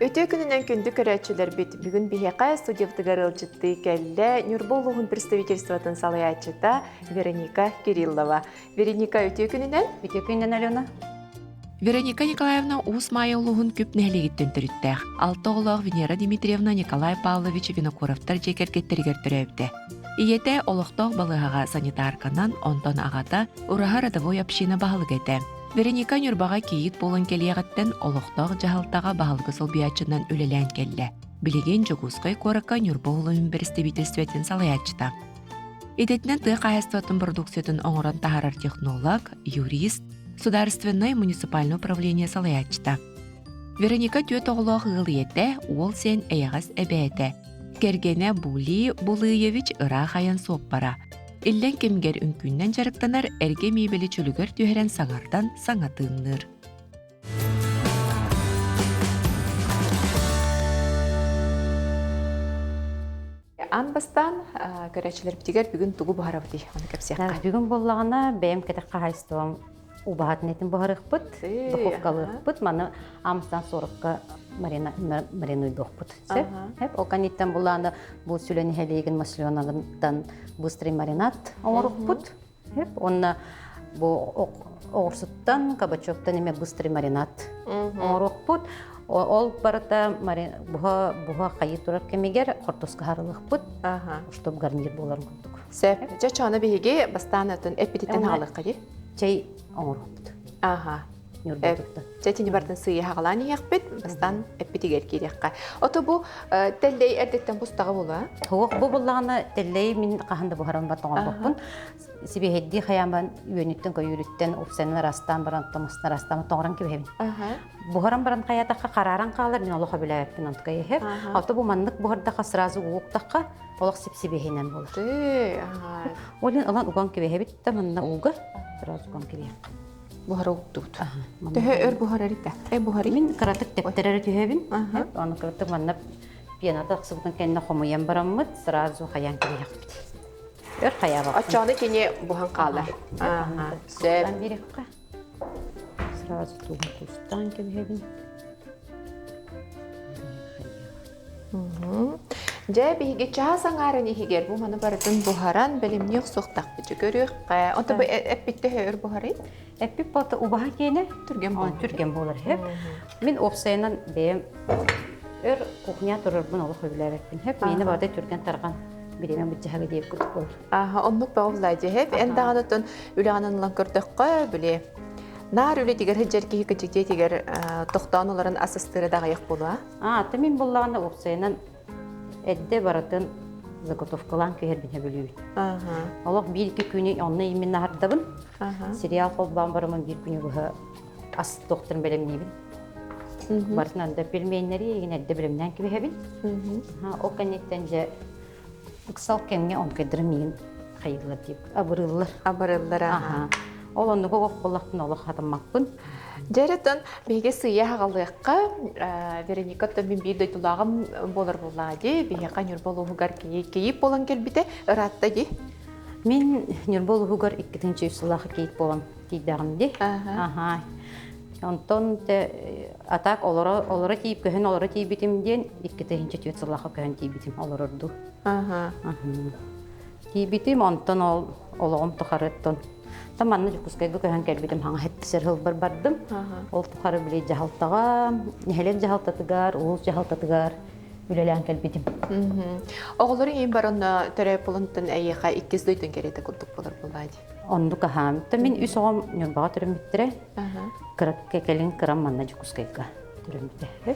Үтүө күнүнэн күндү көрөөччүлэрбит! Бүгүн биһиэхэ студиябытыгар ыалдьыттыы кэллэ Ньурба улууһун представительствотын салайааччыта Вероника Кириллова. Вероника, үтүө күнүнэн! Үтүө күнүнэн, Алена! Вероника Николаевна Уус Маайа улууһун Күп нэһилиэгиттэн төрүттээх. Алта оҕолоох Венера Дмитриевна Николай Павлович Винокуровтар дьиэ кэргэттэригэр төрөөбүтэ. Ийэтэ олохтоох балыыһаҕа санитарканан, онтон аҕата Ураһа родовой община баһылыга этэ. Вероника Ньурбаҕа кийиит буолан кэлиэҕиттэн олохтоох дьаһалтаҕа баһылыгы солбуйааччынан үлэлээн кэллэ. Билигин Дьокуускай куоракка Ньурба улууһун бэрэстэбиитэлистибэтин салайааччыта. Идэтинэн тыа хаһаайыстыбатын продукциятын оҥорон таһаарар технолог, юрист, судаарыстыбаннай муниципальнай управление салайааччыта. Вероника түөрт оҕолоох ыал ийэтэ, уол сиэн эйэҕэс эбээтэ. Кэргэнэ Були Булыевич ыраах айан суоппара. Иллэҥ кэмигэр үҥкүүннэн дьарыктанар эргэ миэбэли чөлүгэр түһэрэн саҥардан саҥа тыынныыр. Аан бастаан көрөөччүлэрбитигэр бүгүн тугу буһарабытый? Ону кэпсиэххэ. Бүгүн буоллаҕына бэйэм кэтэх хаһаайыстыбам убаһатын этин буһарыахпыт, духовкалыахпыт, маны амстан сорукка маринуйдуохпут. Сөп? Ол кэнниттэн булааны бу сүлэн иһэлиигин масленагыттан быстрый маринад оҥорукпут. Уонна бу оҕурсуттан, кабачоктан эмэ быстрый маринад оҥоруохпут. Ол барыта буһа буһа хайыы турар кэмигэр хортуоска харылыахпыт, чтобы гарнир буоларын курдук. Сөп. Дьэ, чоно биһиги бастаан атын эппититтэн хаалыахха дии. Чэй оҥоруохпут. Аха. Ньурбатыттан. Чэ, итини барытын сыыйа хаҕалаан иһиэхпит, бастаан эппитигэр киириэххэ. Ото бу тэллэй эрдэттэн бустаҕа буолуо? Суох, бу буллаҕына тэллэй мин хаһан да буһаран оҥорбоппун. Сибиэһэйдии хайааман үөнүттэн көйүүрүттэн упсанан араастаан баран томустан араастаан тоҥорон кэбиһэбин. Буһаран баран хайаатахха харааран хаалар, мин олох өбүлээбэппин онтука иһэр. Ото бу маннык буһардахха сразу ууктахха олох сип-сибиэһинэн буолар. Ол иһин ылан уган кэбиһэбит да манна ууга сразу уган кэбиһиэххэ. Буһара уктубут. Төһө өр буһарар итэ? Э буһарый? Мин кыратык тэптэрэр түһэбин. Аны кыратык манна пената тахсыбытын кэннэ хомуйан бараммыт сразу хайаан кэбиһэхпит. Өр хайаабаппын. Оччоҕуна кини буһан хаалар. Сөп. Биэриэххэ. Сразу тугун кустаан кэбиһэбин. Дьэ, биһиги чаас аҥаарын иһигэр бу маны барытын буһаран бэлэмнии охсуохтаахпыт көрүөххэ. Онто бу эппит төһө өр буһарый? Эппит болта убаһа киэнэ түргэн буолар. Түргэн буолар. Мин уопсайынан бэйэм өр кухня турарбын олох сөбүлээбэппин. Хөп миэнэ барыта түргэн тарҕан бириэмэ быдьаһага диэбит курдук буолар. Аха, оннук баҕа дьэһэп. Эн даҕаны оттон үлэҕинэн ылан көрдөххө, били наар үлэтигэр сылдьар киһи кычытиэтигэр тохтоон олорон ас астыыра да аҕыйах буолуо. Аа, аты мин буллаҕына уопсайынан эрдэ барытын заготовкалаан түһэрбин сөбүлүүбүн. Олох биир-икки күнү онно именно аһардабын. Сериал холбоон бараммын биир күнү быһа ас туохтарын бэлэмниибин. Барытын анда пельменнэри игин эрдэ бэлэмнээн кэбиһэбин. Ол кэнниттэн дьэ ыксал кэмҥэ онкайдарын миигин хайыыллар диэбит абырыыллар. Абырыллар аха. Ол оннуга ох буоллахпын олох хатаммаппын. Дьэ, биһиги сыыйа аҕалыахха Вероника оттон мин биир дойдулааҕым буолар буоллаҕа дии. Биһиэхэ Ньурба улууһугар кийиит буолан кэлбитэ ыраатта дии. Мин Ньурба улууһугар иккитинчи үс сыллаах кийиит буолан тиийдэҕим дии. Аха. Онтон атак олоро олоро тиийп көһөн олоро тиийбитим диэн 2004 сыллаахха көһөн тиийбитим олорорду. Аха. Тиийбитим онтон ол олоҕум тухарыттан Та манна Дьокуускайга көһөн кэлбитим хаҥа хэттисэр сылбар бардым. Ол тухары били дьаһалтаҕа, нэһилиэк дьаһалтатыгар, улуус дьаһалтатыгар үлэлээн кэлбитим. Оҕолору иин баран төрөөп булунтан эйиэхэ иккис дойдун кэриэтэ курдук болар буолаа дии. Оннук аһаам. Та мин үс оҕом Ньурбаҕа төрөммүттэрэ. Кыра кэлин кырам манна Дьокуускайга төрөммүтэ.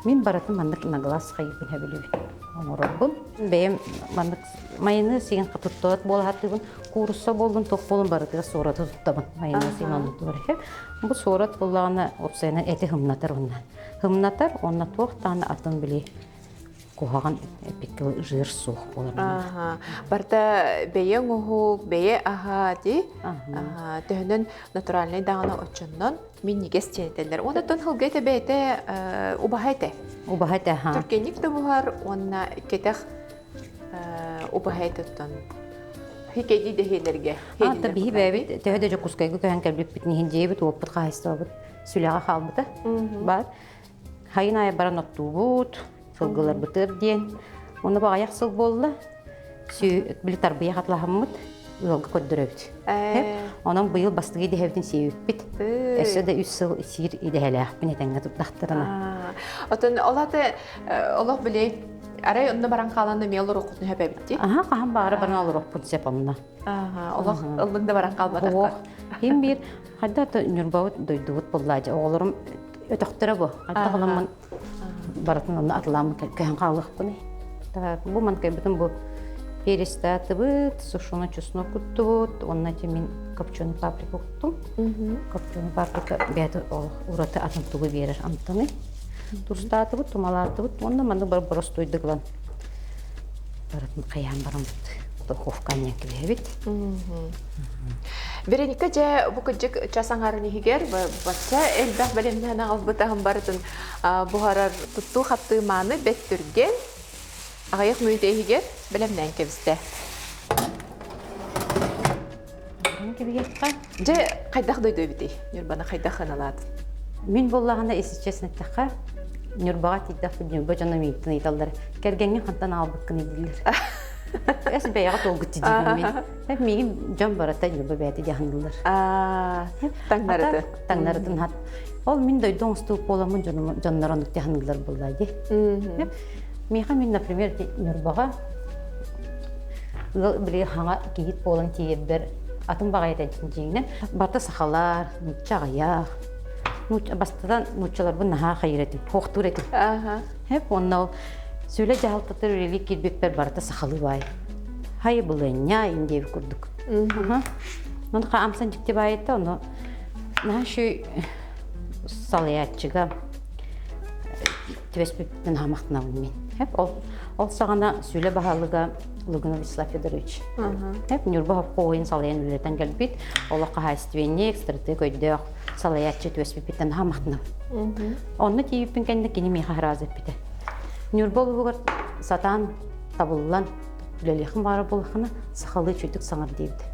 Мин барытын маннык на глаз хайыппын сөбүлүүбүн. Оҥорорбун. Бэйэм маннык майонез сиэн туттубат буола сатыыбын. Куурусса буоллун, туох буоллун барытыгар суораты туттабын. Майонез сиэн оннук тугар Бу суорат буоллаҕына уопсайынан эти хымнатар уонна. Хымнатар уонна туох даҕаны атын били куһаҕан эппиккэ жир суох буолар. Аха. Барыта бэйэ оҥоһук, бэйэ аһа дии. Төһөнөн натуральнай даҕаны оччоннон минньигэс диэн этэллэр. Онтон һылга этэ бэйэтэ убаһа этэ. Убаһа этэ, аха. Түргэнник да буһар уонна кэтэх убаһа этэ оттон хикэди дэһиэлэргэ. Ата биһи бэйэбит төһө да Дьокуускайга көһөн кэлбиппитин иһин дьиэбит уоппут хаһаайыстыбабыт сүлэҕэ хаалбыта. Бар. Хайын аайы баран оттуубут, сылгыларбытыгар диэн. Уонна бу аҕыйах сыл буолла, били тарбыйах атлаһаммыт, ыалга көрдөрөбүт. Онон быйыл бастакы идэһэбитин сиэбиппит. Өссө да үс сыл сиир идэһэлээхпин этэҥҥэ туттахтарына. Отон ол аты олох били арай онно баран хаалан эмиэ олоруоххутун сөп эбит дии. Аха, хаһан баара баран олоруохпут сөп онно. Аха, олох ыллыҥ да баран хаалбатахха. Ким биир хайда Ньурбабыт дойдубут буллаа оҕолорум өтөхтөрө бу. Хайдах оламмын барытын онно атылааммын көһөн хаалыахпыный. Так, бу манкайбытын бу перестаатыбыт, сушеный чеснок куттубут, уонна ити мин копченый паприка куттум. Копченый паприка бэйэтэ ураты атын тугу биэрэр амтаны. Тустаатыбыт, тумалаатыбыт уонна маннык бар боростуойдук ылан барытын хайаан бараммыт духовка анньан кэбиһэбит. Вероника дьэ бу кырдьык час аҥарын иһигэр бачча элбэх бэлэмнээн аҕалбыт аһын барытын буһарар туттуу хаптыы мааны бэт түргэн аҕыйах мүнүүтэ иһигэр бэлэмнээн кэбистэ. Кэбиһиэххэ. Дьэ хайдах дойду эбитий? Ньурбаны хайдах ыналаат? Мин буоллаҕына, если честно эттэххэ, Ньурбаҕа тиийдэхпит Ньурба дьоно миигиттэн ыйыталлар. Кэргэҥҥин хантан аҕалбыккыный дииллэр. Эс бэйэҕэ туолгут дии мин. Миигин дьон барыта Ньурба бэйэтэ дьаһаныллар. Таҥнарытын. Таҥнарытын хат. Ол мин дойду оҥостуу буоламмын дьоннор оннук дьаһаныллар буолла дии. Миэхэ мин, например, Ньурбаҕа ыал били хаҥа киһит буолан тиийэрбэр атын баҕайы дьиҥинэн барыта сахалар, нуучча аҕыйах. Бастатан нууччаларбын наһаа хайыр этим, хуохтуур этим. Хеп онно ол сүлэ дьаһалтатар үлэлии киирбиппэр барыта сахалыы баай. Хай былыанньа индиэби курдук. Ону хаамсан дьикти баайыта, ону наһаа үчүгэй салайааччыга түбэспиппин хаамахтанабын мин. Хеп ол ол саҕана сүлэ баһылыга Лугинов Вячеслав Федорович. Хеп Ньурба совхоһун салайан үлэлэтэн кэлбит, олох хаһаайыстыбанньык, стратег өйдөөх салайааччы түбэспиппиттэн хаамахтанабын. Онно тиийбиппин кэннэ кини миэхэ сразу эппитэ. Ньурба улууһугар сатаан табыллан үлэлиэххин баара буоллаххына, сахалыы үчүгдүк саҥар диэбитэ.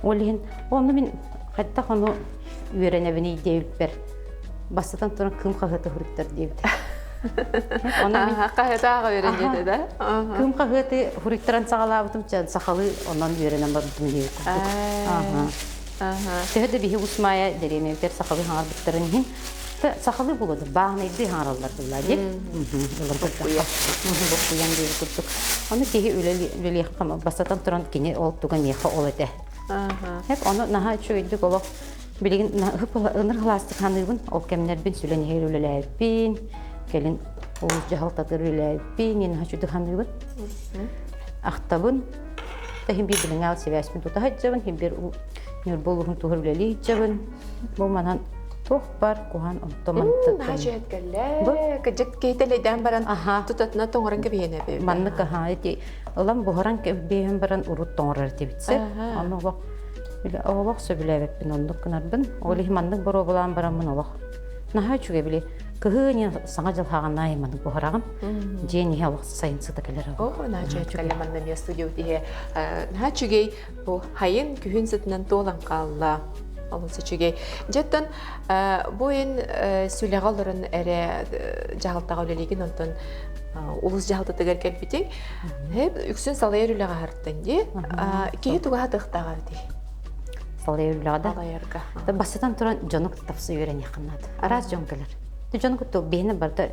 Ол иһин онно мин хайдах ону үөрэнэбиний диэбиппэр бастатан туран кыым хаһыаты суруйтар диэбитэ. Ону мин хаһыатааҕа үөрэнньэтэ да? Кыым хаһыаты суруйтаран саҕалаабытым сахалыы онон үөрэнэн барбытым диэбит курдук. Төһө да биһи Усмаайа дэриэбинэбитигэр сахалыы хаҥарбыттарын иһин сахалыы буолуо бааһынайдыы хаҥараллар буолла дии. Буккуйан диэбит курдук. Ону киһи үлэлиэххэ бастатан туран кини ол туга миэхэ ол этэ. Хеп ону наһаа үчүгэйдик олох билигин ыныр кылаастык ханыыбын ол кэмнэрбин сүлэн иһэр үлэлээбиппин кэлин улуус дьаһалтатыгар үлэлээбиппин наһаа үчүгэй ханыыбын ахтабын Иһин биир билиҥҥэ сибээспин тута сылдьабын, иһин биир Ньурба улууһун туһугар үлэлии сылдьабын. Бу манан туох бар куһан онто мантан. Наһаа үчүгэй кэллэ. Кыдьык киһитэлэйдээн баран тутатына тоҥорон кэбиһэн эбэ. Маннык аха ити ылан буһаран кэбиһэн баран урут тоҥорор этибитсэ. Ону олох олох сөбүлээбэппин оннук гынарбын. Ол иһин маннык боруобалаан бараммын олох наһаа үчүгэй били кыһыы саҥа дьыл хаҕанаа маннык буһараҕын. Дьиэн иһэ олох сайын сыта кэлэр. Оо, наһаа үчүгэй кэллэ манна эмиэ студиябыт иһэ. Наһаа үчүгэй бу хайын күһүн сытынан туолан хаалла. Олус үчүгэй. Дьэттэн бу эн сүлэҕэ олорон эрэ дьаһалтаҕа үлэлиигин, онтон улус дьаһалтатыгар кэлбитиҥ. Үксүн салайар үлэҕэ аһартын дии. Киһи туга хатыахтааҕа эбитий? Салайар үлэҕэ да? Салайарга. Бастатан туран дьону кытта тапса үөрэниэххин наада. Араас дьон кэлэр. Дьону кытта биһини барыта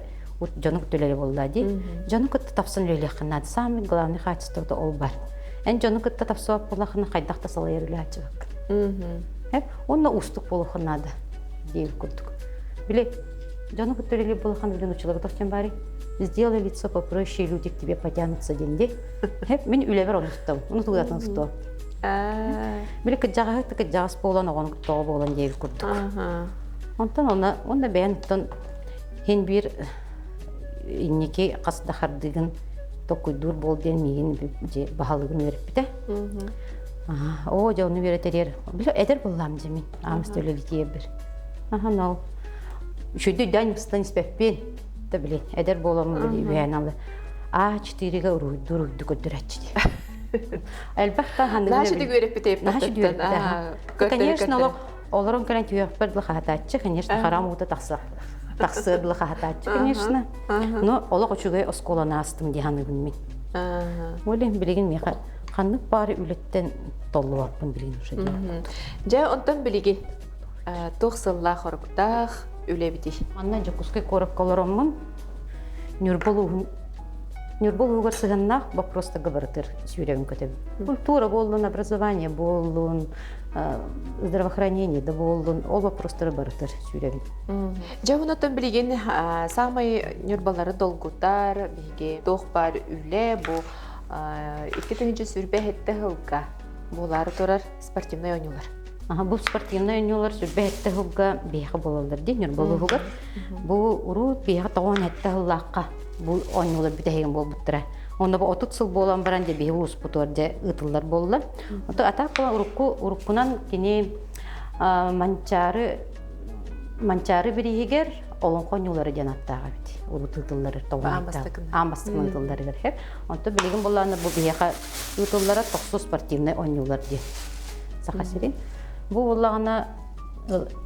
дьону кытта үлэлэ буолла дии. Дьону кытта тапсан үлэлиэххин наада. Самый главный качествота ол бар. Эн дьону кытта тапсыбат буоллаххына хайдах да салайар үлэһэччибаккын. Уонна уустук буолуоххун наада диир курдук. Били дьону кытта үлэлиир буоллаххына билин учулагытах диэн баарый. Сделай лицо попроще, люди к тебе потянутся диэн дии. Мин үлэбэр ону туттабын. Ону тугатын тутуом. Били кыдьаҕаһы кыдьаҕас буолан оҕону тоҕо буолан диэбит курдук. Онтон онно уонна бэйэн оттон Һин биир инники хас да хардыыгын толкуйдуур буол диэн миигин дьэ баһылыгын үөрэппитэ. Оо, дьэ ону үөрэтэригэр били эдэр буоллаам дьэ мин аамыс төлөлүтиэрбэр. Аха нол үчүгэй дөйдөөн ыстан испэппин да били эдэр буоламмын били үһээн алы А4-га уруһуйдуур уруйду көрдөрөөччү дии. Элбэх да ханныгын Наша үөрэппитэ Наша үөрэппитэ. Конечно, олох олорон кэлэн түһүөхпэр дылы хаһатааччы, конечно, харам уута тахса. Тахсыа дылы хаһатааччы, конечно. Но олох үчүгэй оскуоланы аастым дии саныыбын мин. Ол иһин билигин миэхэ ханнык баары үлэттэн толлубаппын билигин уже диэн. Дьэ, онтон билигин туох сыллаах хоруктаах үлэбитий? Манна Дьокуускай куоракка олороммун Ньурба улууһун Ньурба улууһугар сыһыаннаах боппуруостарга барытыр сүүрэбин көтөбүн. Культура буоллун, образование буоллун, здравоохранение да буоллун, ол боппуруостары барытыр сүүрэбин. Дьэ, онтон билигин саамай ньурбалары долгутар биһиги туох баар үлэ бу 2027 сылга буолаары турар спортивнай оонньуулар. Бу спортивнай оонньуулар 27 сылга биһиэхэ буолаллар дии Ньурба улууһугар. Бу урут биһиэхэ 97 сыллаахха бу оонньуулар бүтэһигин буолбуттара. Онно бу 30 сыл буолан баран дьэ биһи улууспутугар дьэ ыытыллар буолла. Ото атаак буолан урукку уруккунан кини Манчаары Манчаары бирииһигэр олоҥхо оонньуулара диэн аттаах эбит. Урут ыытыллар аан бастакынан ыытылларыгар хэп. Онтон билигин буллаана бу биһиэхэ ыытыллара тохсус спортивнай оонньуулар диэн Саха сирин. Бу буоллаҕына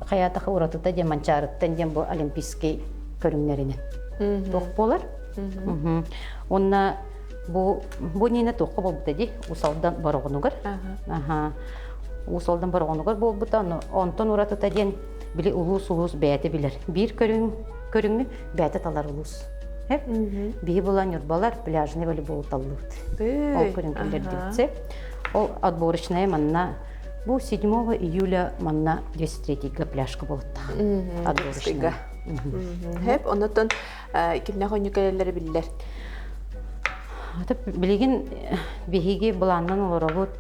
хайаатаха уратыта диэн Манчаарыттан диэн бу олимпийский көрүҥнэринэн туох буолар. Уонна бу бу нине туохха буолбута дии Усалдан Бороҕонугар. Уус Алдан Бороҕонугар буолбута. Онтон уратыта диэн били улуус-улуус бэйэтэ билэр. Биир көрүҥ көрүҥү бэйэтэ талар улуус. Биһи була Ньурбалар пляжный волейбол таллыбыт. Ол көрүҥ киллэрдибит. Ол отборочная манна бу 7 июля манна 203-га пляжка болуттах. Отборочная. Хэп, онотон кимнэх онньу кэлэллэрэ биллэр. Билигин биһиги былааннан олоробут.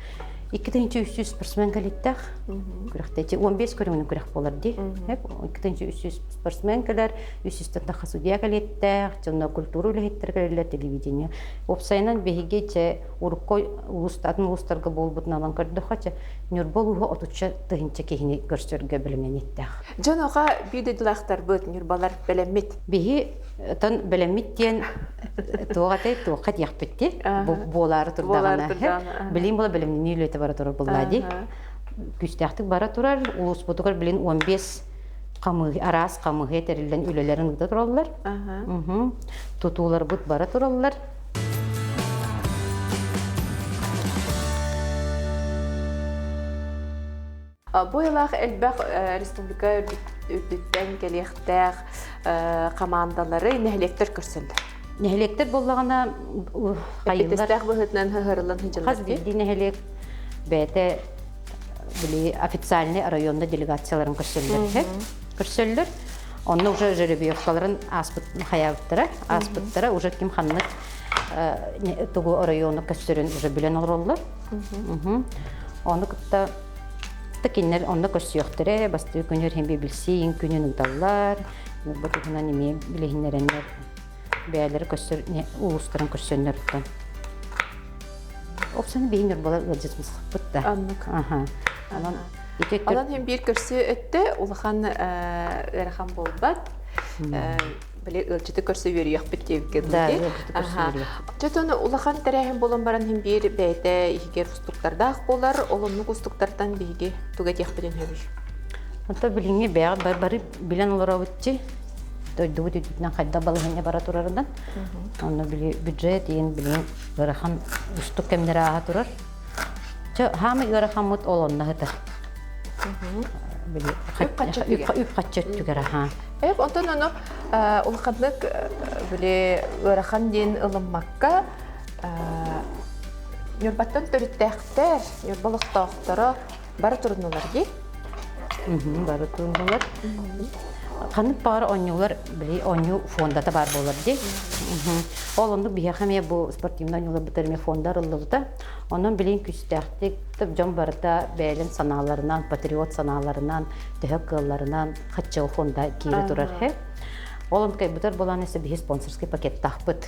2300 спортсмен кэлиттэх. Күрэхтэчи 15 көрүҥүнэн күрэх буолар дии. 2300 спортсмен кэлэр, 300 тахха судья кэлиэттээх, дьонно культура үлэһиттэр кэлэллэр, телевидение. Уопсайынан биһиги чэ урукку улуустатын улуустарга буолбутун алан көрдөххө чэ Ньурба улууһа отучча тыһыынча киһини көрсөргө бэлэмнэниэттээх. Дьон оҕо биир дойдулаахтарбыт Ньурбалар бэлэммит. Биһи тон бэлэммит диэн туох этэй туохха диэхпит ди буолаары турдаҕына билин була бэлэмнэнии үлэтэ бара турар буоллаа ди күүстээхтик бара турар улууспутугар билин 15 хамыһы араас хамыһы тэриллэн үлэлэрин ыыта тураллар тутууларбыт бара тураллар. Бу ыйлаах элбэх республика үрдүттэн кэлиэхтээх хамаандалары нэһилиэктэр көрсөллөр. Нэһилиэктэр буоллаҕына хайыллар быһыытынан ыһырыллан сылдьаллар. Хас биирдии нэһилиэк бэйэтэ били официальный районна делегацияларын көрсөллөр. Көрсөллөр. Онно уже жеребьевкаларын ааспыт хайаабыттара, ааспыттара уже ким ханнык тугу оройуону көстөрүн уже билэн олороллор. Ону кытта кинилэр онно көрсүөхтэрэ, бастакы күнүр иһин билсиин күнүн ыыталлар, бу туһунан эмиэ билиһиннэрэннэр бэйэлэрэ көрсөр улуустарын көрсөннөрүттэн. Опсаны биһин ньурбалар ыалдьытымсыхпыт да. Аннык. Анан Онон иһин биир көрсүү өттө улахан ыарахан буолбат. Били ыалдьыты көрсө үөрүйэхпит диэбиккэ дылы. Чотон улахан тэрээһин буолан баран иһин биир бэйэтэ иһигэр устуктардаах буолар. Ол оннук устуктартан биһиги туга диэхпитин сөбүй? Онто билиҥҥи бэйэҕит бары билэн олоробут дойдубут үрдүнэн хайдах балаһыанньа бара турарынан. Онно били бюджет иин билигин ыарахан устук кэмнэр ааһа турар. Чэ, хаамай ыарахаммыт ол онно сытар. Били үп-харчы өттүгэр аха. Эп онтон ону улаханнык били ыарахан диэн ылыммакка Ньурбаттан төрүттээхтэр, Ньурба олохтоохторо бары турунулар дии. Бары турунулар. Ханнык баҕар оонньуулар били оонньуу фондата баар буолар дии. Ол оннук биһиэхэ эмиэ бу спортивнай оонньууларбыт эмиэ фонда арыллыбыта. Онон билин күүстээхтик дьон барыта бэйэлэрин санааларынан, патриот санааларынан, төһө кыалларынан хаччыл фонда киирэ турар хэ. Ол онтукай бутар буолан эсэ биһи спонсорский пакеттаахпыт.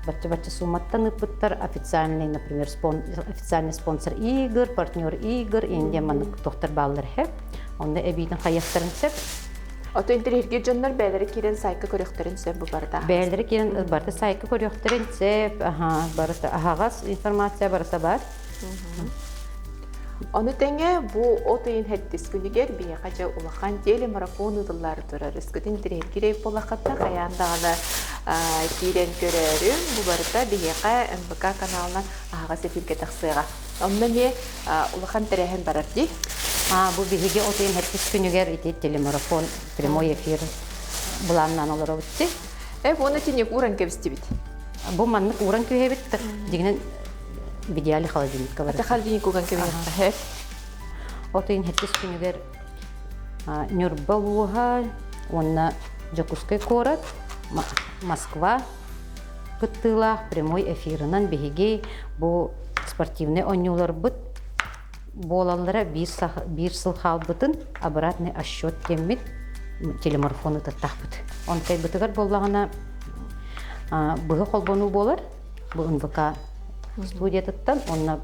Бачча-бачча сумматтан ыппыттар официальный, например, спон, официальный спонсор игр, партнер игр, Индия маннык тохтор бааллар хэ. Онно эбиитин хайыахтарын сөп. Ото интэриэһиргиир дьоннор бэйэлэрэ киирэн сайтка көрүөхтэрин сөп бу барыта. Бэйэлэрэ киирэн барыта сайтка көрүөхтэрин сөп, аха, барыта аһаҕас информация барыта бар. Ону тэҥэ бу от ыйын хэттис күнүгэр биһиэхэ дьэ улахан телемарафон ыытыллаары турар. Өскөтүн интэриэһиргиир буоллаххытына хайаан даҕаны киирэн көрөөрүҥ. Бу барыта биһиэхэ НВК каналынан аһаҕас эфиргэ тахсыаҕа. Онно эмиэ улахан тэрээһин барар дии. Бу биһиги от ыйын хэттис күнүгэр ити телемарафон прямой эфир былааннаан олоробут дии. Уонна тиник ууран кэбистибит. Бу маннык ууран кэбиһэбит, дьиҥинэн в идеале холодильникка барар. Холодильник уган кэбиһиэххэ. От ыйын хэттис күнүгэр Ньурба улууһа уонна Дьокуускай куорат, Москва кыттыылаах прямой эфирынан биһиги бу спортивнай оонньууларбыт буолаллара биир сыл хаалбытын обратный отсчет диэммит телемарафон ытаттахпыт. Онтайбытыгар буоллаҕына быһа холбонуу буолар. Бу НВК студиятыттан уонна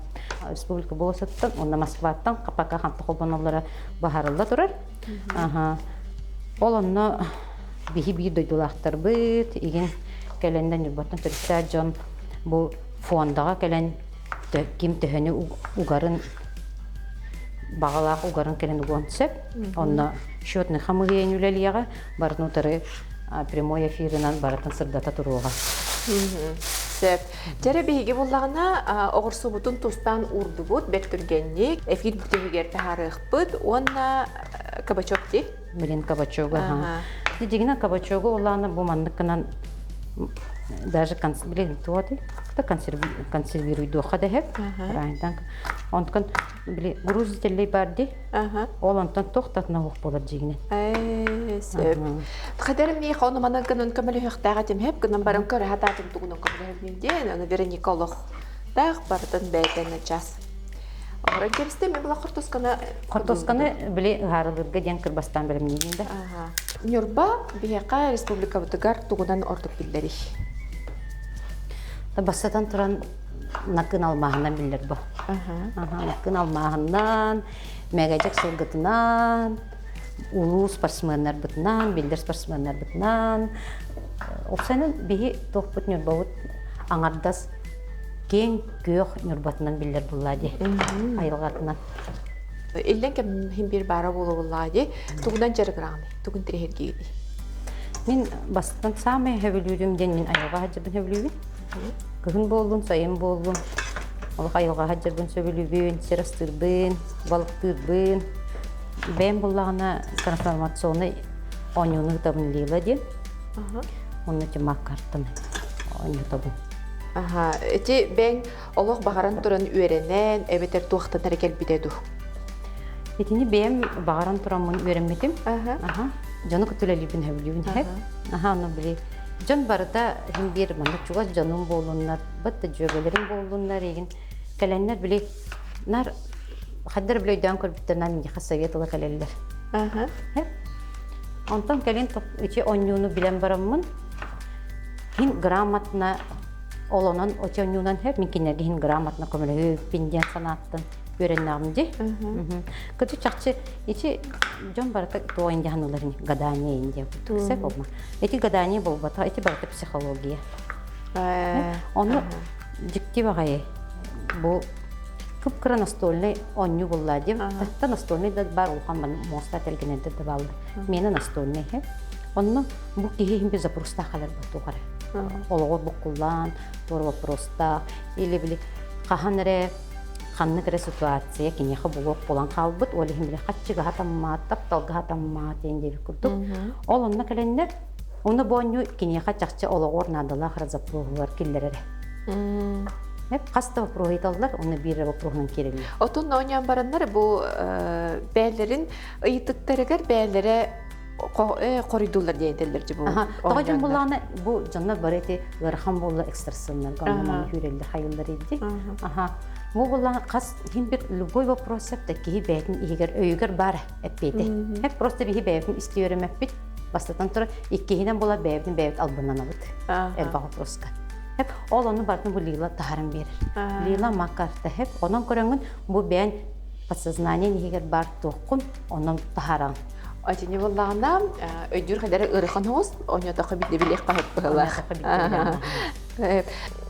республика болосуттан уонна Москваттан пока ханта холбоноллоро баһарылла турар. Ол онно биһи биир дойдулаахтарбыт игин кэлэннэн Ньурбаттан төрүттээх дьон бу фондаҕа кэлэн ким төһөнү угарын баҕалаах угарын кэлэн угуон сөп. Онно счетный хамыыһыйа үлэлиэҕэ, барытын утары прямой эфирынан барытын сырдата туруоҕа. Сөп. Дьэрэ биһиги буллаҕына оҕурсубутун тустаан уурдубут, бэрт түргэнник эфир бүтүгэр таһаарыахпыт уонна кабачок дии. Блин, кабачогу, ага. Дигина кабачогу улаана бу маннык гынан даже блин, туоты, консервируйдуохха дэһэп. Онтон били груз теллей бар ди. Ол онтон тохтатына уох болар дьигинен. Сөп. Хадерим ми хону манан гынан көмөлөһүөхтээҕэ тимһэп гынан баран көрө хатаатым тугунан көмөлөһөбүн диэн аны Вероника олох таах барытын бэйэтэн час. Орон кэбистэ мен була хортосканы Хортосканы били ыһаарылыырга диэн кырбастаан бэлэмниигин да. Ньурба биһиэхэ республикабытыгар тугунан ордук биллэрий? Бастатан туран накын алмааһынан биллэр бу. Накын алмааһынан, Мэгэдьэк сылгытынан, улуу спортсменнарбытынан, биллэр спортсменнарбытынан. Опсайынан биһи туохпут Ньурбабыт аҥардас киэҥ күөх Ньурбатынан биллэр буллаа дии айылҕатынан. Иллэн кэм иһин биир баара буолуоллаа дии. Тугунан дьарыгыраҕыный? Тугун тириһиргиигиний? Мин бастатан саамай сөбүлүүрүм диэн мин айылҕа сылдьарбын сөбүлүүбүн. Кыһын буоллун, сайын буоллун, олох айылҕа сылдьарбын сөбүлүүбүн, сир астыырбын, балыктыырбын. Бэйэм буллаҕына трансформационнай оонньууну ыытабын Лила диэн. Онно тимак картаны оонньотобун. Аха, ити бэйэҥ олох баҕаран туран үөрэнэн, эбэтэр туохтан эрэ кэлбитэ дуу? Итини бэйэм баҕаран тураммын үөрэммитим. Аха. Дьону кытта үлэлиирбин сөбүлүүбүн иһэр. Аха, ону били дьон барыта иһин биир маннык чугас дьонум буоллуннар, бат да дьүөгэлэрим буоллуннар игин кэлэннэр били нар хаддар били өйдөөн көрбүттэринэн миэхэ совет ыла кэлэллэр. Аха. Онтон кэлин ити оонньууну билэн бараммын хин грамотно ол онон ити оонньуунан сөп мин кинилэргэ хин грамотно көмөлөһүппүн диэн санааттан үөрэннэҕим дии. Кыты чахчы ити дьон барыта туох индиһанулар гадание индия сөп болма. Ити гадание болбата, ити барыта психология. Ону дьикти баҕайы бу кып-кыра настольный оонньуу буллаа диэн. Та настольный да бар улахан муоста тэлгэнэрдэр да бааллар. Миэнэ настольный иһэ. Онно бу киһи иһин запростаах халар туох эрэ. Олоҕор буккуллаан, туора вопростаах, или били хаһан эрэ ханнык эрэ ситуация киниэхэ булуох буолан хаалбыт, ол иһин били хаччыгаһа таммаат, тапталгаһа таммаат диэн диэбит курдук. Ол онно кэлэннэр, онно бу оонньуу киниэхэ чахчы олоҕор наадалаах эрэ запроһугар киллэрэрэ. Хас да вопроһу ыйыталлар, онно биир эрэ вопроһунан киирэллэр. Отун оонньоон бараннар бу бээлэрин ыйытыктарыгар бээлэрэ хоруйдууллар диэн этэллэр дьи бу. Тоҕо дьон буллаҕына бу дьоннор бары ити ыарахан буолла экстрасеннарга онно манна хүүрэллэр хайыллар иди. Аха. Бу буллаҕына хас хин бир любой вопрос да киһи бэйэтин иһигэр өйүгэр баар эппиэтэ. Хеп просто биһи бэйэбитин исти үөрэмэппит. Бастатан турар иккиһинэн була бэйэбитин бэйэбит албыннанабыт. Элбэх вопроска. Хеп ол ону барытын бу Лила таһаран биэрэр. Лила макарта хеп онон көрөҥүн бу бэйэн подсознание иһигэр баар туоххун онон таһараҕын. Итини буоллаҕына өйдүүр хадары ыарахан оҕус, онньотохо бидде билиэх хаһыт быһылаах.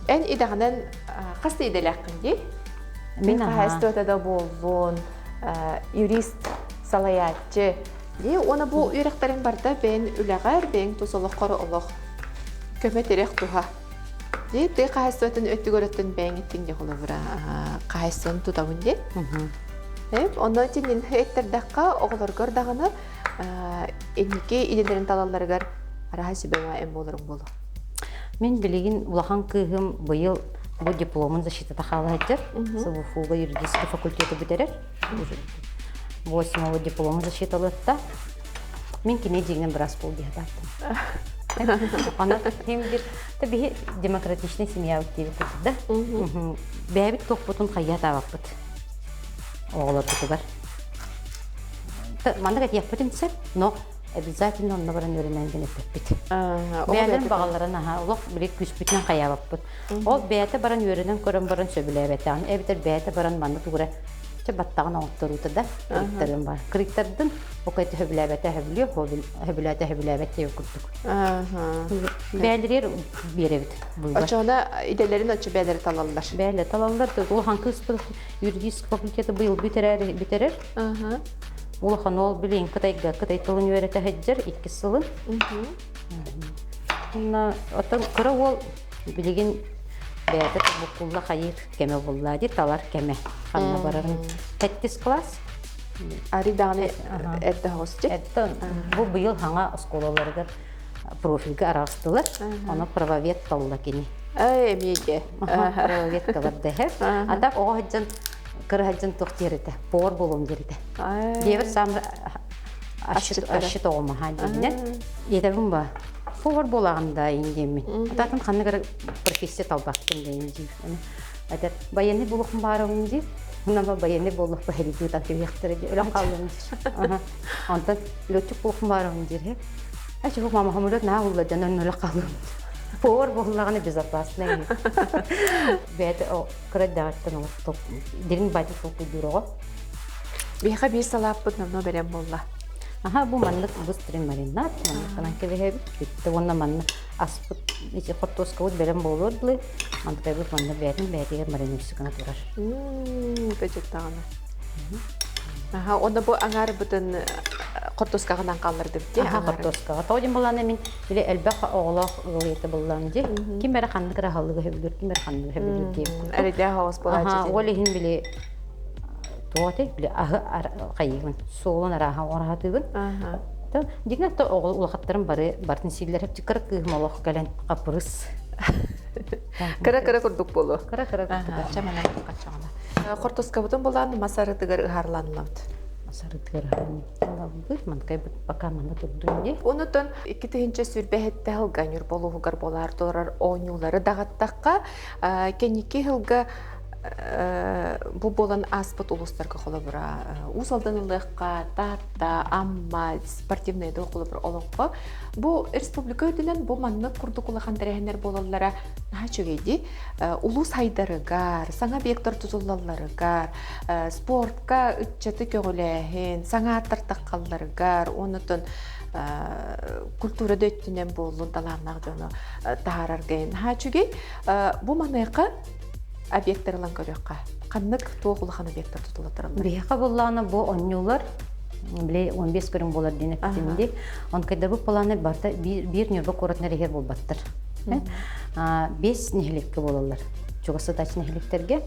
Эн идэҕинэн хас да идэлээххин дии? Мин хаһаайыстыбата да буоллун, юрист, салайааччы. Дии, уонна бу үөрэхтэрин барыта бэйэн үлэҕэр, бэйэҥ тус олоххор олох көмө-тирэх туһа. Дии, тыа хаһаайыстыбатын өттүгэр өттүн бэйэҥ иттиҥ дии холобура хаһаайыстыбаны тутабын диэн. Онно итиннин эттердэххэ, оҕолоргор даҕаны инники идэлэрин талалларыгар араһа сүбэ эм буоларым буолуо. Мин билигин улахан кыыһым быйыл бу дипломун защитата хаала сылдьар. СВФУга юридический факультеты бүтэрэр. Восьмого дипломун защиталыатта. Мин кини дьиҥинэн быраас буол дии сатааттым. Аны ким бир та биһи демократичный семья диэбит курдук да. Бэйэбит туохпутун хайыа таабаппыт оҕолорбутугар. Маннык этиэхпитин сөп, но обязательно онно баран үөрэнэн гэн эппиппит. Бэйэлэрин баҕаларын аһа олох били күүспүтүнэн хайаабаппыт. Ол бэйэтэ баран үөрэнэн көрөн баран сөбүлээбэтэҕин эбэтэр бэйэтэ баран манна тугура чэ баттаҕын оҥотторуута да кырыктарыам бар. Кырыктардын окойто сөбүлээбэтэ сөбүлүө, сөбүлээтэ сөбүлээбэт диэн курдук. Бээлэригэр биэрэбит быыбар. Очоҕуна идэлэрин оччо бээлэри талаллар. Бээлэ талаллар. Улахан кыыспыт юридический факультеты быйыл бүтэрэр бүтэрэр. Улахан уол билигин Кытайга Кытай тылын үөрэтэ сылдьар иккис сылын. Уонна оттон кыра уол билигин бэйэтэ буккулла хайыыр кэмэ булла дии талар кэмэ ханна барарын. Сэттис класс. Ари даҕаны эрдэ оҕус Эттэн бу быйыл хаҥа оскуолаларыгар профильга араҕыстылар. Ону правовед талла кини. Эй, эмиэ Правовед талар дэһэр. А так оҕо сылдьан кыра сылдьан туох диир этэ? Повар буолуом диир этэ. Диэбит саам асчыт оҕомаха диинэн. Иэтэбин ба. Повар буолаҕын да ин диэммин. Ататын ханнык эрэ профессия талбаттым диэн диир. Этэр военный буолуохпун баарабын диир. Онон военный буолуохпа хэриги ыытан кэбиһиэхтэрэ диир. Өлөн хааллым диир. Онтон летчик буолуохпун баарабын диир. Аччык мама самолет наһаа улла дьон онно хаалым. Повар буоллаҕына безопасный. Бэйэтэ кыра эрдэҕиттэн олох дириҥ баайдык толкуйдуур оҕо. Биһиэхэ биир салааппыт номнуо бэлэм буолла. Аха бу маннык быстрый маринад, маннык кэбиһэбит. Бүттэ уонна манна аспыт ити хортуоскабыт бэлэм буолуор дылы мантыкайбыт манна бэйэтин бэйэтигэр маринуйсукана турар. Кыдьыктаҕына. Аха, онно бу аҥаарбытын хортуоскаҕынан хааллардыбыт дии. Аха, хортуоскаҕа. Тоҕо диэн буоллаҕына мин били элбэх оҕолоох ыал ийэтэ буоллаҕым дии. Ким эрэ ханнык эрэ аһылыгы сөбүлүүр, ким эрэ ханныгы сөбүлүүр диэбит курдук. Эрэйдээх оҕус буолааччы Аха, ол иһин били туох этэй били аһы хайыыбын, суолун арааһа оҥоро Аха. Дьиҥэр да оҕо улахаттарым бары барытын сииллэр кыра кыыһым олох кэлэн хапырыс. Кыра-кыра курдук буолуо. Кыра-кыра курдук. Чэ манан хаччаҕына. Хортускабытын булан мас арытыгар ыһаарланылабыт. Мас арытыгар ыһаарланылабыт. Манкайбыт пока манна турдун дии. Онутун 2027 сылга Ньурба улууһугар буолаар турар оонньуулары даҕаттахха, кэнники сылга бу буолан ааспыт улуустарга холобура Уус Алдан ылыахха, Таатта, Амма спортивнай да холобура олоҥхо. Бу республика үрдүнэн бу маннык курдук улахан тэрээһиннэр буолаллара наһаа үчүгэй дии. Улуус хайдарыгар, саҥа объектар тутуллалларыгар, спортка ыччаты көҕүлээһин, саҥа ааттар таххалларыгар, онутун культура да өттүнэн буоллун талааннаах дьону таһаарарга наһаа үчүгэй. Бу маныаха объектар ылан көрүөххэ. Ханнык туох улахан объектар тутулла тураллар? Биһиэхэ буоллаҕына бу онньуулар били 15 көрүҥ буолар диэн эттим дии. Онкайдарбыт былааны барыта биир Ньурба куоратынан иһэр буолбаттар. Бес нэһилиэккэ буолаллар. Чугас сытааччы нэһилиэктэргэ.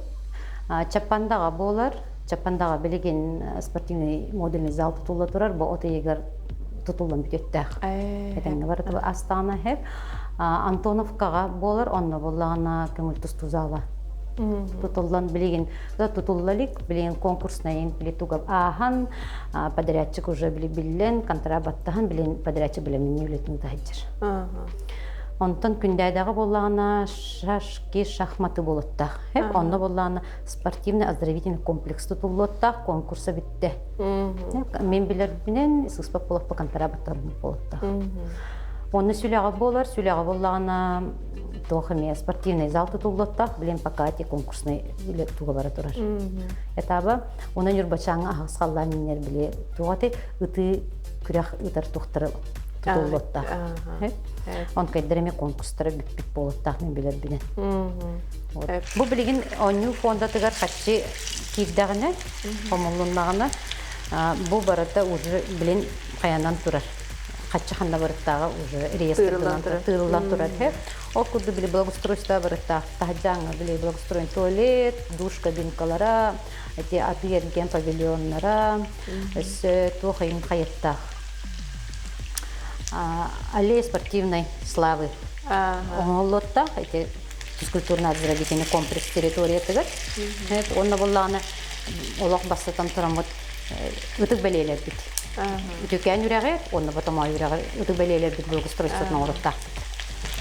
Чаппандаҕа буолар. Чаппандаҕа билигин спортивный модульный зал тутулла турар. Бу от ыйыгар тутуллан бүтүөхтээх. Этэҥҥэ барыта астаҕына иһэр. Антоновкаҕа буолар, онно буоллаҕына көҥүл тустуу зала тутуллан билигин тутулла илик, билигин конкурснайын били туга ааһан, подрядчик уже били биллэн, контракт баттаһан, билин подрядчик билэмнии үлэтин таһыдьар. Онтон күндээдэҕэ буоллаҕына шашки, шахматы буолуттаах. Онно буоллаҕына спортивный оздоровительный комплекс тутуллуоттаах, конкурса бүттэ. Мен билэрбинэн сыспат буолаппа контракт баттарым буолуттаах. Онно сүлэҕэ буолар, сүлэҕэ буоллаҕына туох эмиэ спортивный зал тутуллуоттаах, билин пока ти конкурсный үлэ туга бара турар. Этаба, онон Ньурбачааҥҥа аһаҕас халлаан миннэр били туох аты ытыы күрэх ыытар туохтары тутуллуоттаах. Онкайдар эми конкурстара бүппүт буолуттаах мин билэрбинэн. Бу билигин оонньуу фондатыгар хаччы киирдэҕинэ, хомуллуннаҕына, бу барыта уже билин хайанан турар. Хаччы ханна барыттааҕа уже реестрданан тыырыллан турар. Ол курдук били благоустройство барыттаах. Таһдьааҥҥа били благоустроен туалет, душ кабинкалара, эти атыы-эргиэн павильоннара, өссө туох ыйын хайыттаах. Аллея спортивной славы оҥоһуллуоттаах ити физкультурно-оздоровительный комплекс территориятыгар. Онно буллаҕына олох бастатан тураммыт ытык бэлиэлэрбит. Үтүкээн үрэҕи уонна Ботомоой үрэҕи ытык бэлиэлэрбит благоустройствотун оҥоруохтаахпыт.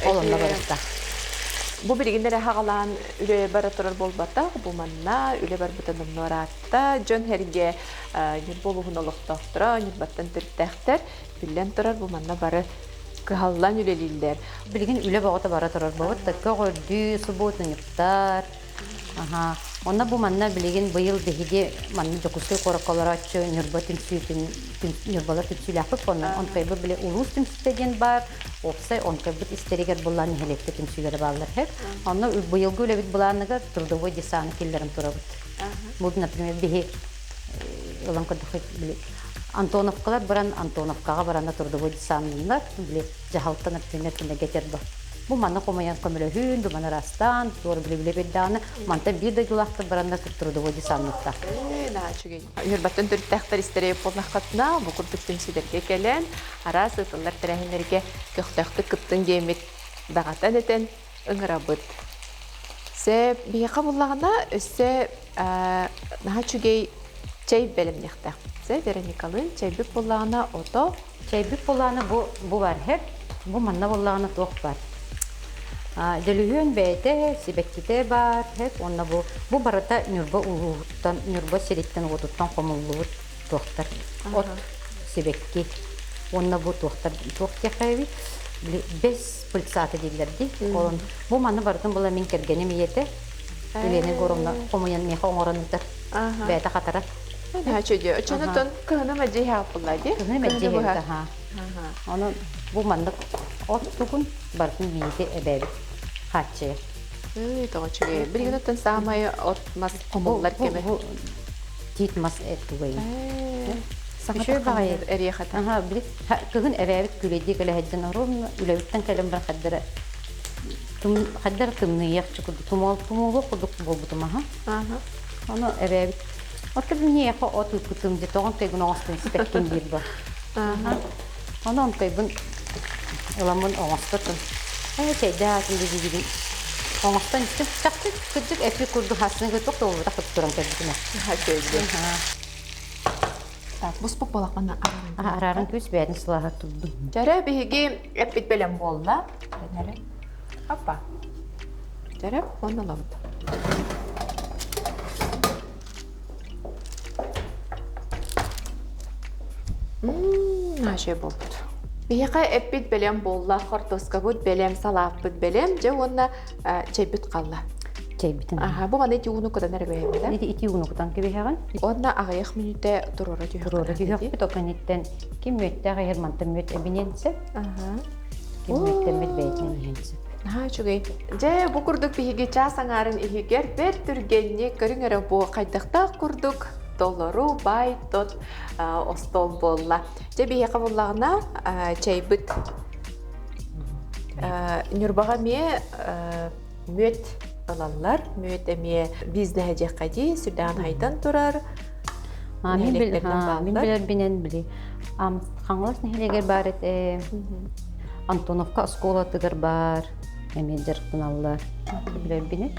Ол онно барыста. Бу билигин эрэ хаҕалаан үлэ бара турар буолбатах, бу манна үлэ барбыта номнуо ыраатта. Дьон сэргэ Ньурба улууһун олохтоохторо, Ньурбаттан төрүттээхтэр. Биллэн турар, бу манна бары кыһаллан үлэлииллэр. Билигин үлэ бөҕөтө бара турар буолбут. Көҕөрдүү, субуотунньуктар. Аха. Онно бу манна билигин быйыл биһиги манна Дьокуускай куоракка олорооччу Ньурба түмсүүтүн Ньурбалар түмсүүлээхпит буолна. Онтойбут били улуус түмсүүтэ диэн баар. Уопсай онтойбут истэригэр буллаан нэһилиэккэ түмсүүлэрэ бааллар. Онно быйылгы үлэбит былааныгар трудовой десаны киллэрэн турабыт. Бу, например, биһи ылан көрдөххө били Антоновкалар баран Антоновкаҕа баранна трудовой десаннар били дьаһалта например кинилэргэ этэр бу манна хомуйан көмөлөһүүн бу маны ырастаан туор били били бирдаҕына мантан биир дойдулаахтар бараннар трудовой десанныттар Ньурбаттан төрүттээхтэр истэрэ буоллаххытына бу курдук түмсүүлэргэ кэлэн араас ыытыллар тэрээһиннэргэ көхтөөхтүк кыттын диэммит даҕатан этэн ыҥырабыт. Сөп, биһиэхэ буллаҕына өссө наһаа үчүгэй чэй бэлэмниэхтээх. Сэ, Вероникалыын чэйбит буллаҕына ото. Чэйбит буллаҕына бу бу бар һэп. Бу манна буллаҕына туох бар. Дөлүһүөн бэйэтэ, сибэккитэ бар һэп. Уонна бу бу барыта Ньурба улууһуттан, Ньурба сириттэн уотуттан хомуллубут туохтар. От, сибэкки. Уонна бу туохтар туох диэххэ били бэс пыльцата дииллэр дии. Олон бу маны барытын була мин кэргэним ийэтэ Елена Егоровна хомуйан миэхэ оҥорон ыытар. Бэйэтэ хатарар. Наһаа Оччонотон кыһыны мэлдьи иһээхпулла дии. Кыһыны мэлдьи иһэбит аха. Ону бу маннык от тугун барытын бииги эбээбит хааччыйар. Тоҕо үчүгэй. Билигин оттон саамай от мас хомуллар кэмэ. Тиит мас тугайын. Саҥа баҕайы эриэхэтэ. Аха, били кыһын эбээбит күлэйдии кэлэ сылдьан оруобуна үлэбиттэн кэлэн баран хардара хардара тымныйыах курдук тумуол тумуулуох курдук буолбутум аха. Ону эбээбит Отто билниэхэ от ыыппытым дии тоҕон тайгын оҥостон испэккин диир бо. Ону онтойбун ыламмын оҥостотун. Ээ чэйдээ аатын дии оҥостон истим. Чахчы кырдьык эппит курдук хассын кытык туолбутах туран кэлбитим. Так, буспук буолаххына арааран. Арааран күс бэйэтин сылааһар турдум. Чэрэ биһиги эппит бэлэм буолла. Эрэ. Аппа. Чэрэ, онно ылабыт. Ммм, буолбут. Биһиэхэ эппит бэлэм буолла, хортуоскабыт бэлэм, салааппыт бэлэм, дьэ уонна чэйбит қалла. Чэйбитин. Аха, бу маны ити ууну кутан эрэ кэбиһэбит, Ити ити ууну кутан кэбиһэҕин. Уонна аҕыйах мүнүүтэ туруора түһүөх. Туруора түһүөхпүт, ол кэнниттэн ким мүөттээх иһэр мантан мүөт эбиниэн сөп. Аха. Ким мүөттэммит бэйэтинэн иһэн сөп. Наһаа үчүгэй. Дьэ, бу курдук биһиги чаас аҥаарын иһигэр бэрт түргэнник көрүҥ эрэ бу хайдахтаах курдук толору баай тот остуол буолла. Дьэ, биһиэхэ буллаҕына чэйбит Ньурбаҕа эмиэ мүөт ылаллар. Мүөт эмиэ бизнеһэ диэххэ дии, сүрдээн хайдан турар. Мин билэрбинэн били Хаҥалас нэһилиэгэр баар этэ. Антоновка оскуолатыгар баар. Эмиэ дьарыктаналлар. Билэрбинэн.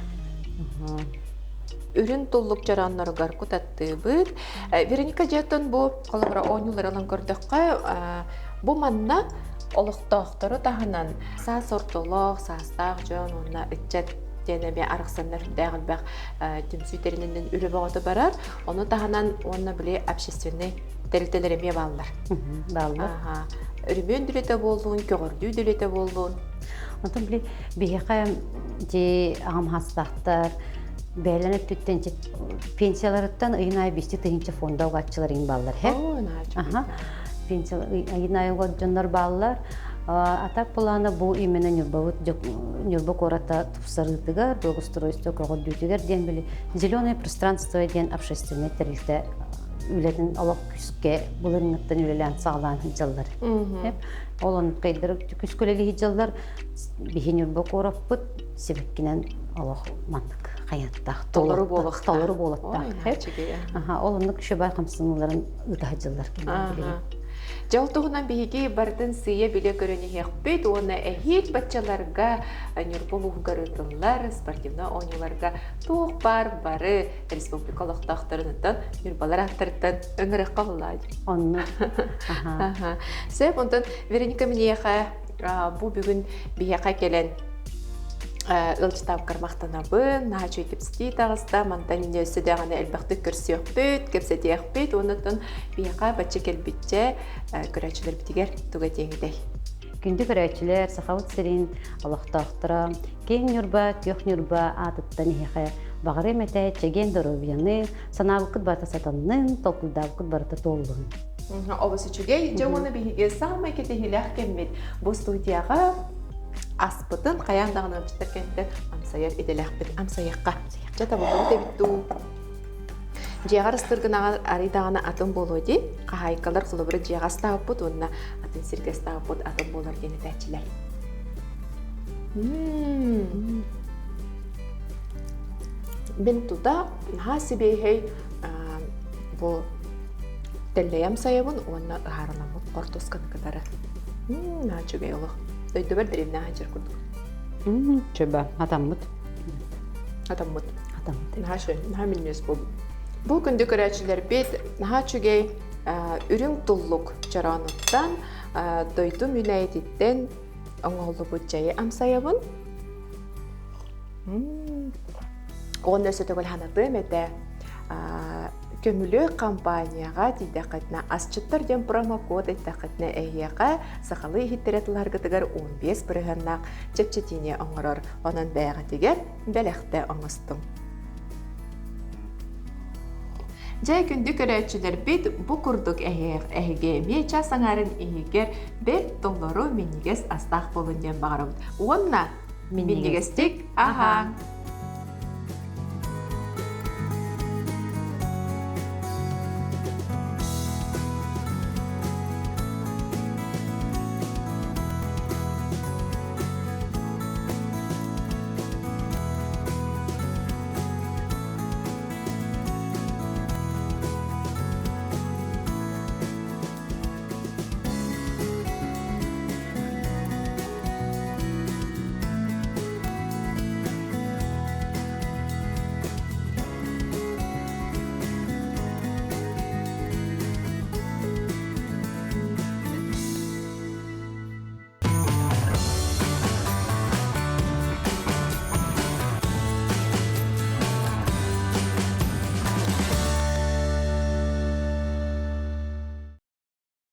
Үрүн туллук чороонноругар кутаттыыбыт. Вероника дьиэтин бу холобура оонньуулары ылан көрдөххө, бу манна олохтоохтору таһынан саас ортолоох, саастаах дьон уонна ыччат диэн эмиэ арахсаннар үрдээх элбэх түмсүү тэрининэн үлэ бөҕөтө барар. Ону таһынан уонна били общественнай тэрилтэлэр эмиэ бааллар. Бааллар. Өрөмүөн дүлэтэ буоллун, көҕөрдүү дүлэтэ буоллун. Онтон били биһиэхэ ди аҕам хастаахтар бэйэлэрин өттүттэн пенсияларыттан ыйын аайы 2 тыһыынча фонда угааччылар иҥ бааллар. Аха. Пенсия ыйын айылҕа дьоннор бааллар. А так плана бу именно Ньурбабыт Ньурба куората тупсарыытыгар, благоустройство көҕөрдүүтүгэр диэн били зеленое пространство диэн общественнай тэрилтэ үлэтин олох күскэ былырыҥҥыттан үлэлээн саҕалаан сылдьаллар. Ол оннук күскэ үлэлии сылдьаллар. Биһи Ньурба куораппыт сибэккинэн олох маннык хайаттаах толору буолуохтаах. Толору буолуохтаах. Аха, ол оннук шөбай хамсаныыларын ыыта сылдьаллар кинилэр. Дьэ, ол туһунан биһиги барытын сыыйа билэ көрөн иһиэхпит уонна эһиил баччаларга Ньурба улууһугар ыытыллар спортивнай оонньууларга туох баар бары республика олохтоохторунуттан Ньурбалар ааттарыттан ыҥырыахха буллаа. Онно. Аха. Сөп, онтон Вероника миниэхэ бу бүгүн биһиэхэ кэлэн ыалдьытаабыккар махтанабын, наһаа үчүгэй кэпсэтии таҕыста, мантан инньэ өссө даҕаны элбэхтик көрсүөхпүт, кэпсэтиэхпит, уоннаттан биһиэхэ бачча кэлбиччэ көрөөччүлэрбитигэр тугу этиэҥ этэй? Күндү көрөөччүлэр, Сахабыт сирин олохтоохторо, Киэҥ Ньурба, Күөх Ньурба аатыттан эһиэхэ баҕарыам этэ чэгиэн доруобуйаны, санаабыккыт барыта сатаннын, толкуйдаабыккыт барыта туоллун. Олус үчүгэй. Дьэ уонна биһиги саамай кэтэһиилээх кэммит бу студияҕа аспытын хайаан даҕаны ыалдьыттар кэнниттэн амсайар идэлээхпит. Амсайыахха. Дьэ табыллыбыт эбит дуу. Дьиэҕэр ыстыргынаҕа арый даҕаны атын буолуо дии. Хаһаайкалар холобура дьиэҕэ астаабыппыт уонна атын сиргэ астаабыппыт атын буолар диэн этээччилэр. Мин тута наһаа сибиэһэй бу тэллэйэм сайабын уонна ыһаарыламмыт хортуосканы кытары. Наһаа үчүгэй олох. Дойдубар дэриэбинэ сылдьар курдук. Чөбө, атаммыт. Атаммыт. Атаммыт. Наһаа үчүгэй, наһаа минньигэс буолбут. Бу күндү көрөөччүлэрбит наһаа үчүгэй үрүҥ туллук чороонуттан дойдум үүнээйититтэн оҥоһуллубут чайы амсайабын. Уонна өссө төгүл санатыам этэ, көмүлүөк компанияҕа тиийдэххитинэ асчыттар диэн промокод эттэххитинэ эһиэхэ сахалыы иһиттэрэ тылларгытыгар 15 бырыһыаннаах чэпчэтиини оҥорор. Онон бэйэҕитигэр бэлэхтэ оҥостуҥ. Дьэ, күндү көрөөччүлэрбит, бу курдук эһиги эмиэ час аҥаарын иһигэр бэрт толору минньигэс астаах буолун диэн баҕарабыт. Уонна минньигэстик аһааҥ!